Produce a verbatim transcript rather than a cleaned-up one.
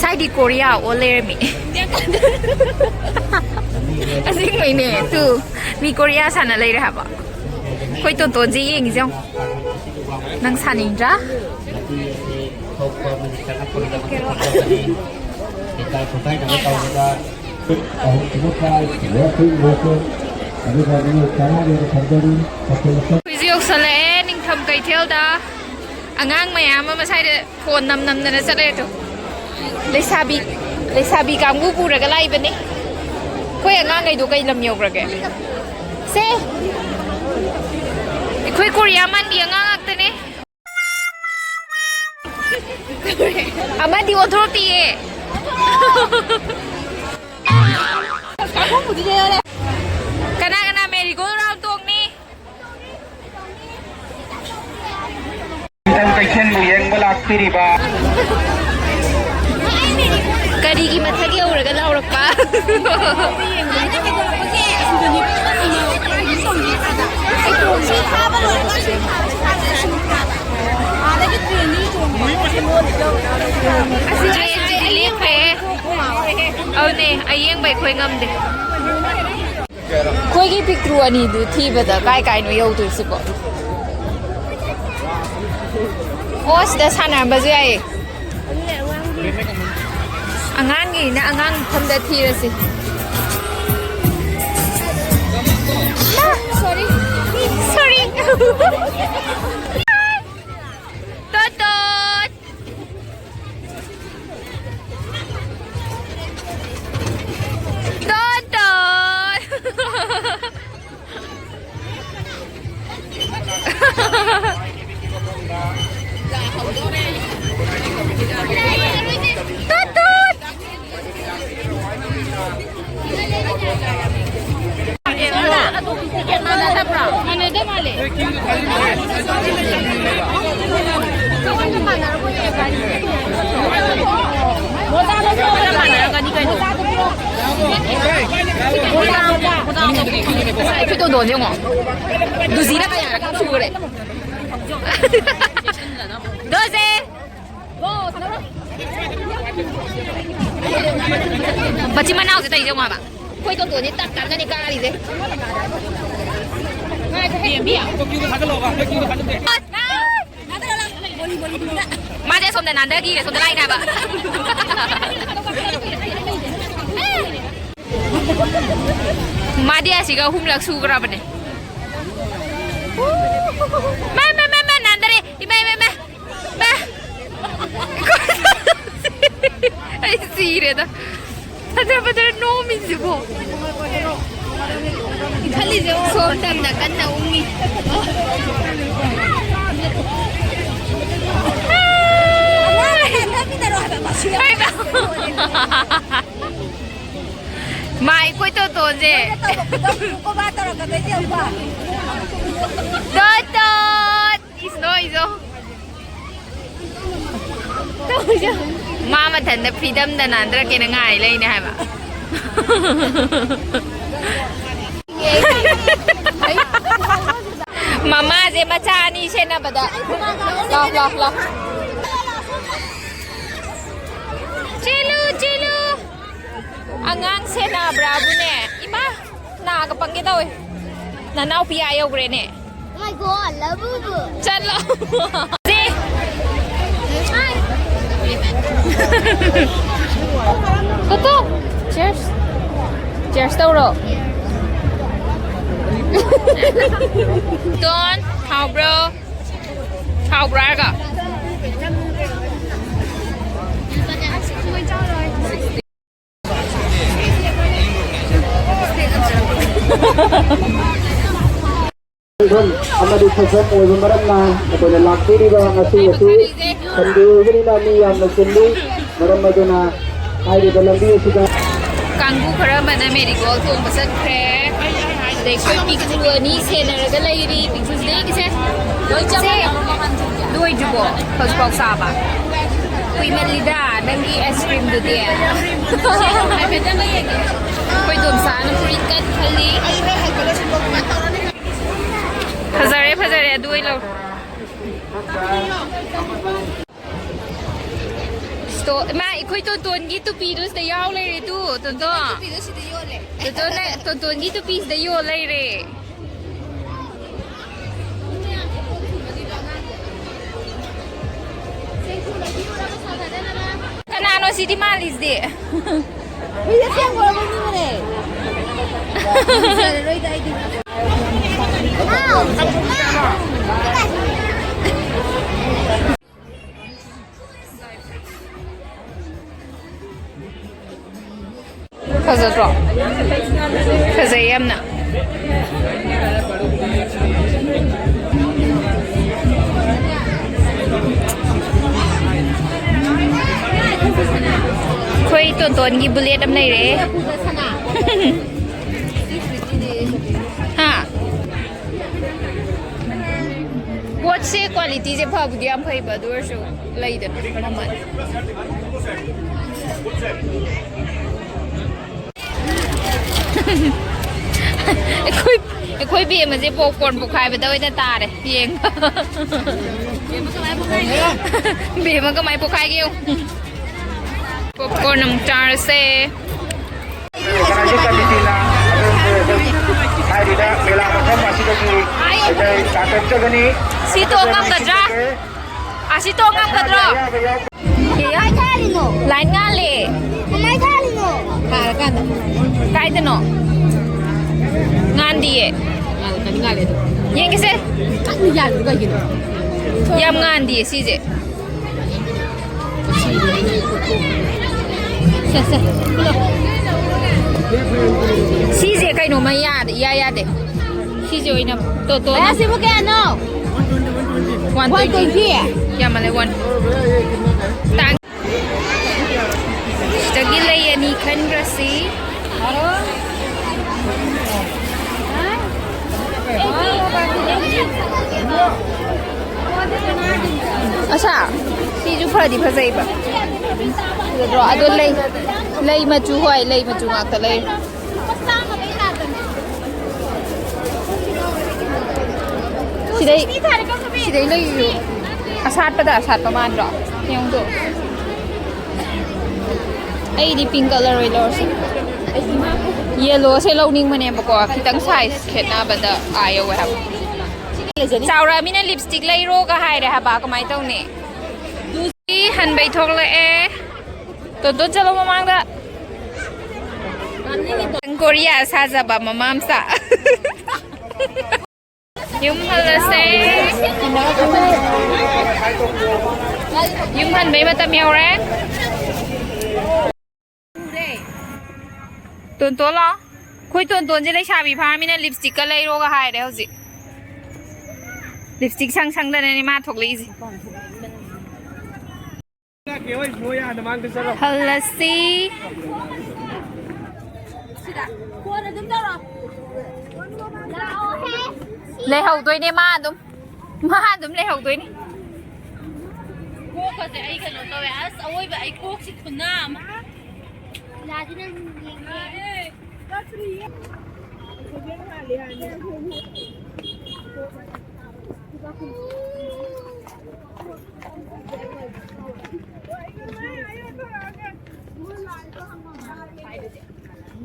ꯁꯥꯏꯗꯤ Korea all ꯂꯩꯔꯝꯃꯤ꯫ ꯑꯁꯦꯡꯕꯩꯅꯦ꯫ Two, ꯃꯤ Korea ꯁꯥꯟꯅ ꯂꯩꯔꯦ ꯍꯥꯏꯕ꯫ ꯑꯩꯈꯣꯏ ꯇꯣꯟꯇꯣꯟꯁꯦ ꯌꯦꯡꯉꯤꯁꯦ ꯌꯦꯡꯉꯣ꯫ ꯅꯪ ꯁꯥꯅꯤꯡꯗ꯭ꯔꯥ? ꯑꯩꯈꯣꯏꯁꯨ ꯌꯧꯁꯜꯂꯛꯑꯦ ꯅꯤꯡꯊꯝ ꯀꯩꯊꯦꯜꯗ꯫ ꯑꯉꯥꯡ ꯃꯌꯥꯝ ꯑꯃ ꯁ꯭ꯋꯥꯏꯗ ꯐꯣꯟ ꯅꯝ ꯅꯝꯗꯅ ꯆꯠꯂꯦ ꯑꯗꯣ꯫ ꯂꯩꯁꯥꯕꯤ, ꯂꯩꯁꯥꯕꯤ ꯀꯥꯡꯕꯨ ꯄꯨꯔꯒ ꯂꯥꯛꯏꯕꯅꯦ꯫ ꯑꯩꯈꯣꯏ ꯑꯉꯥꯡꯈꯩꯗꯣ ꯀꯩ ꯂꯝ ꯌꯧꯈ꯭ꯔꯒꯦ? ꯁꯦ! ꯑꯩꯈꯣꯏ ꯀꯣꯔꯤꯌꯥ ꯃꯥꯟꯕꯤ ꯑꯉꯥꯡ ꯉꯥꯛꯇꯅꯦ꯫ ꯑꯃꯗꯤ ꯑꯣꯟꯊꯣꯔꯛꯇꯤꯌꯦ꯫ ꯀꯅꯥ ꯀꯅꯥ ꯃꯦꯔꯤꯒꯣꯜ ꯔꯥꯎꯟ ꯇꯣꯡꯅꯤ? ꯅꯤꯡꯊꯝ ꯀꯩꯊꯦꯜꯕꯨ ꯌꯦꯡꯕ ꯂꯥꯛꯄꯤꯔꯤꯕ꯫ ꯀꯔꯤꯒꯤ ꯃꯊꯛ ꯌꯧꯔꯒ ꯂꯥꯎꯔꯛꯄ? ꯑꯁꯤ ꯇ꯭ꯔꯦꯟꯁꯤꯗꯤ ꯂꯦꯞꯈ꯭ꯔꯦ꯫ ꯑꯗꯨꯅꯦ, ꯑꯌꯦꯡꯕ ꯑꯩꯈꯣꯏ ꯉꯝꯗꯦ꯫ ꯑꯩꯈꯣꯏꯒꯤ ꯄꯤꯛꯇ꯭ꯔꯨ ꯑꯅꯤꯗꯨ ꯊꯤꯕꯗ ꯀꯥꯏ ꯀꯥꯏꯅꯣ ꯌꯧꯗꯣꯏꯁꯤꯕꯣ? ꯑꯣ, ꯁꯤꯗ ꯁꯥꯟꯅꯔꯝꯕꯁꯨ ꯌꯥꯏꯌꯦ꯫ ꯑꯉꯥꯡꯒꯤꯅ ꯑꯉꯥꯡ ꯃꯐꯝꯗ ꯊꯤꯔꯁꯤ꯫ Sorry, sorry. ꯇꯣꯠ ꯇꯣꯠ꯫ ꯇꯣꯟ ꯇꯣꯟ꯫ ꯇꯣꯟ ꯇꯣꯟ꯫ ꯑꯩꯈꯣꯏ ꯇꯣꯟꯗꯣꯟꯁꯦ ꯌꯦꯡꯉꯣ꯫ ꯗꯨꯖꯤꯅ ꯀꯌꯥꯔꯛ ꯁꯨꯔꯦ? ꯗꯣꯁꯦ꯫ ꯃꯆꯤꯟ ꯃꯅꯥꯎꯁꯦ ꯇꯧꯔꯤꯁꯦ ꯌꯦꯡꯉꯣ ꯍꯥꯏꯕ꯫ ꯑꯩꯈꯣꯏ ꯇꯣꯇꯣꯗꯤ ꯇꯞ ꯇꯞꯅꯅꯤ ꯀꯥꯔꯤꯁꯦ꯫ ꯃꯥꯁꯦ ꯁꯣꯝꯗ ꯅꯥꯟꯊꯈꯤꯔꯦ, ꯁꯣꯝꯗ ꯂꯥꯛꯏꯅꯦ ꯍꯥꯏꯕ꯫ ꯃꯥꯗꯤ ꯑꯁꯤꯒ ꯑꯍꯨꯝꯂꯛ ꯁꯨꯈ꯭ꯔꯕꯅꯦ꯫ ꯃꯥ, ꯃꯥ, ꯃꯥ, ꯃꯥ, ꯅꯥꯟꯗꯔꯦ꯫ ꯏꯃꯥ, ꯏꯃꯥ, ꯏꯃꯥ, ꯃꯥ꯫ ꯑꯩ ꯁꯤꯔꯦꯗ꯫ ꯐꯖ ꯐꯖꯅ ꯅꯣꯝꯃꯤꯁꯤꯕꯣ꯫ ꯈꯜꯂꯤꯁꯦ ꯁꯣꯝ ꯇꯝꯅ ꯀꯟꯅ ꯎꯪꯉꯤ꯫ ꯍꯩꯃꯥ꯫ ꯃꯥꯏ ꯀꯣꯏ ꯇꯣꯇꯣꯁꯦ꯫ ꯀꯣꯕꯥ ꯇꯧꯔꯛꯀꯗꯣꯏꯁꯦ ꯌꯦꯡꯉꯨꯀꯣ꯫ ꯇꯣꯇꯣ! ꯏꯁ ꯅꯣ ꯏꯖꯣ꯫ ꯃꯥ ꯃꯊꯟꯇ ꯐ꯭ꯔꯤꯗꯝꯗ ꯅꯥꯟꯊꯔꯛꯀꯦꯅ ꯉꯥꯏ ꯂꯩꯅꯦ ꯍꯥꯏꯕ꯫ ꯃꯃꯥꯁꯦ ꯃꯆꯥ ꯑꯅꯤ ꯁꯦꯟꯅꯕꯗ꯫ ꯂꯥꯎ, ꯂꯥꯎ, ꯂꯥꯎ꯫ ꯆꯦꯜꯂꯨ, ꯆꯦꯜꯂꯨ꯫ ꯑꯉꯥꯡ ꯁꯦꯟꯅꯕ꯭ꯔꯥꯕꯨꯅꯦ꯫ ꯏꯃꯥ, ꯅꯥꯒ ꯄꯪꯒꯦ ꯇꯧꯋꯦ꯫ ꯅꯅꯥꯎꯄꯤ ꯑꯥ ꯌꯧꯈ꯭ꯔꯦꯅꯦ꯫ Oh my God, ꯂꯕꯨꯕꯨ꯫ ꯆꯠꯂꯣ꯫ ꯁꯤ꯫ ꯀꯣꯀꯣ, cheers꯫ Cheers ꯇꯧꯔꯣ꯫ ꯇꯣꯟ, ꯍꯥꯎꯕ꯭ꯔꯣ? ꯍꯥꯎꯕ꯭ꯔꯣ ꯍꯥꯏꯔꯒ? ꯃꯐꯝ ꯑꯃꯗꯤ ꯁꯛꯐꯝ ꯑꯣꯏꯕ ꯃꯔꯝꯅ ꯑꯩꯈꯣꯏꯅ ꯂꯥꯛꯄꯤꯔꯤꯕ ꯉꯁꯤ ꯑꯁꯤ Sunday ꯑꯣꯏꯕꯅꯤꯅ ꯃꯤ ꯌꯥꯝꯅ ꯆꯤꯜꯂꯤ꯫ ꯃꯔꯝ ꯑꯗꯨꯅ ꯍꯥꯏꯔꯤꯕ ꯂꯝꯕꯤ ꯑꯁꯤꯗ ꯀꯥꯡꯕꯨ ꯈꯔ ꯑꯃꯅ ꯃꯦꯔꯤꯒꯣꯜ ꯇꯣꯡꯕ ꯆꯠꯈ꯭ꯔꯦ꯫ ꯑꯗꯩ ꯑꯩꯈꯣꯏ ꯄꯤꯛꯇ꯭ꯔꯨ ꯑꯅꯤ ꯁꯦꯟꯅꯔꯒ ꯂꯩꯔꯤ꯫ ꯄꯤꯛꯇ꯭ꯔꯨꯁꯤꯗ ꯌꯦꯡꯉꯤꯁꯦ꯫ ꯂꯣꯏ ꯆꯥꯕ ꯂꯣꯏꯗ꯭ꯔꯤꯕꯣ? ꯍꯧꯖꯤꯛꯐꯥꯎ ꯆꯥꯕ? ꯀꯨꯏꯃꯜꯂꯤꯗ ꯅꯪꯒꯤ ice cream ꯗꯨꯗꯤ꯫ ꯑꯩꯈꯣꯏ ꯗꯣꯝꯆꯥꯅ ꯐꯨꯔꯤꯠ ꯀꯟ ꯈꯜꯂꯤ꯫ ꯐꯖꯔꯦ, ꯐꯖꯔꯦ, ꯑꯗꯨ ꯑꯣꯏ ꯂꯧꯔꯣ꯫ ꯁ꯭ꯇꯣ-, ꯏꯃꯥ, ꯑꯩꯈꯣꯏ ꯇꯣꯟꯇꯣꯟꯒꯤ ꯇꯨꯄꯤꯗꯨ ꯁꯤꯗ ꯌꯥꯎ ꯂꯩꯔꯦ ꯇꯨ, ꯇꯣꯟꯇꯣꯟ꯫ ꯇꯨꯄꯤꯗꯣ ꯁꯤꯗ ꯌꯣꯜꯂꯦ꯫ ꯇꯣꯟꯇꯣꯟꯅ-, ꯇꯣꯟꯇꯣꯟꯒꯤ ꯇꯨꯄꯤ ꯁꯤꯗ ꯌꯣꯜ ꯂꯩꯔꯦ꯫ ꯀꯅꯥꯅꯣ ꯁꯤꯗꯤ ꯃꯥꯜꯂꯤꯁꯤꯗꯤ? ꯍꯨꯏ ꯑꯁꯦꯡꯕ ꯑꯣꯏꯔꯝꯃꯅꯤꯅꯦ꯫ ꯉꯝꯖꯔꯔꯣꯏꯗ ꯑꯩꯗꯤ꯫ ꯐꯖꯗ꯭ꯔꯣ? ꯐꯖꯩ ꯌꯥꯝꯅ꯫ ꯑꯩꯈꯣꯏ ꯇꯣꯟꯇꯣꯟꯒꯤ ꯕꯨꯂꯦꯠ ꯑꯃ ꯂꯩꯔꯦ꯫ ꯍꯥ? ꯄꯣꯠꯁꯦ ꯀ꯭ꯋꯥꯂꯤꯇꯤꯁꯦ ꯐꯕꯨꯗꯤ ꯌꯥꯝ ꯐꯩꯕ, ꯑꯗꯨ ꯑꯣꯏꯔꯁꯨ ꯂꯩꯗꯅ ꯃꯃꯜ꯫ ꯑꯩꯈꯣꯏ, ꯑꯩꯈꯣꯏ ꯕꯦꯝꯃꯁꯦ ꯄꯣꯞꯀꯣꯔꯟ ꯄꯣꯈꯥꯏꯕꯗ ꯑꯣꯏꯅ ꯇꯥꯔꯦ꯫ ꯌꯦꯡꯉꯣ꯫ ꯕꯦꯝꯃ ꯀꯃꯥꯏ ꯄꯣꯈꯥꯏꯒꯦ ꯌꯦꯡꯉꯣ꯫ ꯄꯣꯞꯀꯣꯔꯟ ꯑꯃꯨꯛ ꯆꯥꯔꯁꯦ꯫ ꯑꯣꯔꯒꯅꯥꯏꯖꯤꯡ ꯀꯃꯤꯇꯤꯅ ꯑꯗꯣꯝꯕꯨ ꯑꯗꯨꯝ ꯍꯥꯏꯔꯤꯕ ꯃꯦꯂꯥ ꯃꯐꯝ ꯑꯁꯤꯗꯒꯤ ꯑꯩꯈꯣꯏ ꯇꯥꯟꯊꯣꯛꯆꯒꯅꯤ꯫ ꯁꯤ ꯇꯣꯡ ꯉꯝꯒꯗ꯭ꯔꯣ? ꯑꯁꯤ ꯇꯣꯡ ꯉꯝꯒꯗ꯭ꯔꯣ? ꯀꯃꯥꯏ ꯊꯥꯔꯤꯅꯣ? ꯂꯥꯏꯠ ꯉꯥꯜꯂꯦ꯫ ꯀꯃꯥꯏ ꯊꯥꯔꯤꯅꯣ? ꯊꯥꯔꯀꯥꯟꯗ꯫ ꯀꯥꯏꯗꯅꯣ? ꯉꯥꯟꯗꯤꯌꯦ꯫ ꯉꯥꯜꯂꯦ, ꯀꯔꯤ ꯉꯥꯜꯂꯦ ꯑꯗꯣ? ꯌꯦꯡꯒꯦꯁꯦ꯫ ꯀꯟꯅ ꯌꯥꯜꯂꯤꯗꯣ ꯀꯩꯒꯤꯅꯣ? ꯌꯥꯝ ꯉꯥꯟꯗꯤꯌꯦ ꯁꯤꯁꯦ꯫ ꯁꯦ, ꯁꯦ, ꯄꯨꯂꯞ꯫ ꯁꯤꯁꯦ ꯀꯩꯅꯣꯃ ꯌꯥꯗꯦ, ꯏꯌꯥ ꯌꯥꯗꯦ꯫ ꯁꯤꯁꯦ ꯑꯣꯏꯅ ꯇꯣ-, ꯇꯣ-, ꯚꯥꯏ, ꯑꯁꯤꯕꯨ ꯀꯌꯥꯅꯣ? One twenty꯫ One twenty꯫ ꯌꯥꯝꯃꯜꯂꯦ, one꯫ ꯇꯥꯡ-, ꯁꯤꯗꯒꯤ ꯂꯩ ꯑꯅꯤ ꯈꯟꯈ꯭ꯔꯁꯤ꯫ ꯑꯁꯥ, ꯁꯤꯁꯨ ꯐꯗꯤ ꯐꯖꯩꯕ꯫ ꯐꯖꯗ꯭ꯔꯣ? ꯑꯗꯣ ꯂꯩ, ꯂꯩ ꯃꯆꯨ, ꯍꯣꯏ, ꯂꯩ ꯃꯆꯨ ꯉꯥꯛꯇ ꯂꯩ꯫ ꯁꯤ ꯁꯤꯗꯩ ꯁꯤꯗꯩ ꯂꯩꯌꯨ꯫ ꯑꯁꯥꯠꯄꯗ ꯑꯁꯥꯠꯄ ꯃꯥꯟꯗ꯭ꯔꯣ? ꯌꯦꯡꯉꯨꯗꯣ꯫ ꯑꯩꯗꯤ ꯄꯤꯡ ꯀꯂꯔ ꯑꯣꯏ ꯂꯧꯔꯁꯤ꯫ ꯌꯦꯂꯣꯁꯦ ꯂꯧꯅꯤꯡꯕꯅꯦꯕꯀꯣ, ꯈꯤꯇꯪ ꯁꯥꯏꯖ ꯈꯦꯠꯅꯕꯗ ꯑꯥ ꯌꯧꯋꯦ ꯍꯥꯏꯕ꯫ ꯆꯥꯎꯔꯛꯑꯃꯤꯅ ꯂꯤꯞꯁꯇꯤꯛ ꯂꯩꯔꯣꯒ ꯍꯥꯏꯔꯦ ꯍꯥꯏꯕ, ꯀꯃꯥꯏꯅ ꯇꯧꯅꯤ? ꯁꯤ ꯍꯟꯕꯩ ꯊꯣꯛꯂꯛꯑꯦ꯫ ꯇꯣꯟꯇꯣꯟ ꯆꯠꯂꯣ ꯃꯃꯥꯡꯗ꯫ ꯀꯣꯔꯤꯌꯥ ꯁꯥꯖꯕ ꯃꯃꯥ ꯃꯆꯥ꯫ ꯌꯨꯝ ꯍꯜꯂꯁꯦ꯫ ꯌꯨꯝ ꯍꯟꯕꯩ ꯃꯇꯝ ꯌꯧꯔꯦ꯫ ꯇꯣꯟꯇꯣꯟ ꯂꯥꯛꯑꯣ꯫ ꯑꯩꯈꯣꯏ ꯇꯣꯟꯇꯣꯟꯁꯦ ꯂꯩꯁꯥꯕꯤ ꯐꯥꯔꯃꯤꯅ ꯂꯤꯞꯁꯇꯤꯛꯀ ꯂꯩꯔꯣꯒ ꯍꯥꯏꯔꯦ ꯍꯧꯖꯤꯛ꯫ ꯂꯤꯞꯁꯇꯤꯛ ꯁꯪ ꯁꯪꯗꯅꯅꯦ ꯃꯥ ꯊꯣꯛꯂꯛꯏꯁꯦ꯫ ꯍꯜꯂꯁꯤ꯫ ꯂꯩꯍꯧꯗꯣꯏꯅꯦ ꯃꯥ ꯑꯗꯨꯝ꯫ ꯃꯥ ꯑꯗꯨꯝ ꯂꯩꯍꯧꯗꯣꯏꯅꯦ꯫ ꯀꯣꯛꯀꯁꯦ ꯑꯩ ꯀꯩꯅꯣ ꯇꯧꯋꯦ꯫ ꯑꯁ, ꯑꯋꯣꯏꯕ ꯑꯩ ꯀꯣꯛꯁꯤ ꯈꯨꯅꯥ ꯑꯃ꯫